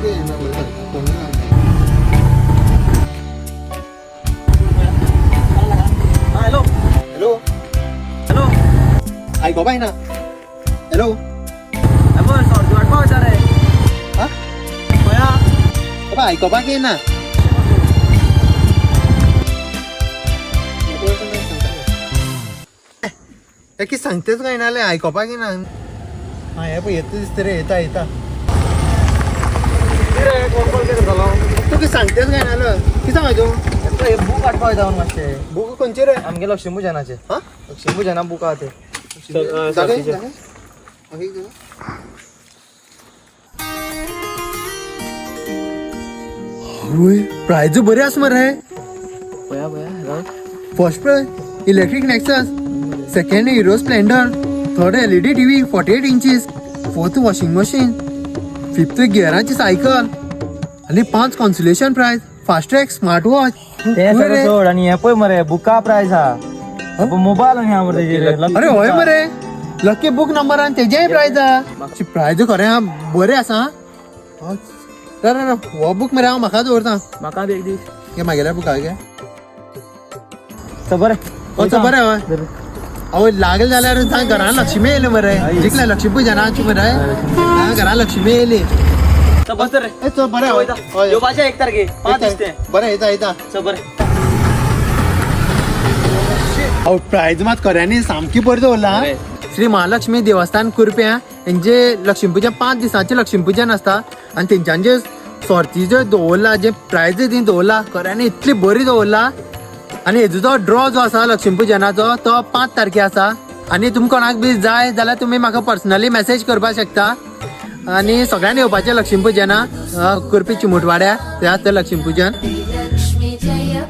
Hello. Hello. Hello. आयकोपा येना. Hello. पळय सोर्ती वाटपा वयता रे. हा. खंय? बाबा, आयकोपाक येना. हे कितें सांगतेच काय ना, आयकोपाक येना. हा, हे पळय येता दिसता रे. येता येता. कितें कोण कोण कितें जालो? तूं कितें सांगतेच काय ना? कितें सांगता तूं? हे बूक हाडपा वयता म्हणून मातशें. बूक खंयचे रे? आमगे लक्ष्मीपुजनाचे. हा. लक्ष्मीपुजना बूक आहा ते. दाखय, दाखय. दाखय, दाखय. आवय, प्रायज बरी आसा मरे. पळया पळया. First prize electric Nexus, second Hero Splendor, third LED TV 48 inches, fourth washing machine, fifth गियराची cycle आणि पांच consolation prize Fastrack smart watch. ते सगळें सोड आनी हे पळय मरे, बुका प्रायज आहा, मोबायल आनी आहा मरे तेजेर. अरे हय मरे, लकी बुक नंबर आनी तेजेय प्रायज आहा. प्रायज खरें आहा, बरें आसा. हा. रा रा रा, हो बूक मरे हांव म्हाका दवरता. म्हाका बी एक दीस. घे मागेल्या बुका घे. चल बरें. हो, बरें. हय, आवय, लागले जाल्यार सांग, घरान लक्ष्मी येयली मरे. जिखले लक्ष्मी पुजनाची मरे. हा, घरान लक्ष्मी येयली. चल बस रे. ए चल, बरें. हय हय. येवपाचें 1 तारखे 5 दीस ते. बरें, येता येता. चल बरें. हांव प्रायज मात खऱ्यांनी सामकी बरी दवरला. बरें. श्री महालक्ष्मी देवस्थान कुर्प्यां हेंचे लक्ष्मीपुजन 5 दिसांचें लक्ष्मीपुजन आसता आनी तेंच्यांनी जे सोर्ती जे दवरला, जे प्रायज ती दवरला, खऱ्यांनी इतली बरी दवरला. आनी हेजो जो ड्रॉ जो आसा लक्ष्मीपुजनाचो, तो 5 तारखे आसा. आनी तुमकां कोणाक बी जाय जाल्यार तुमी म्हाका पर्सनली मॅसेज करपाक शकता. आनी सगळ्यांनी येवपाचें लक्ष्मीपुजना, कुर्पी चिमुटवाड्या थंय आसता लक्ष्मीपुजन. लक्ष्मी जय.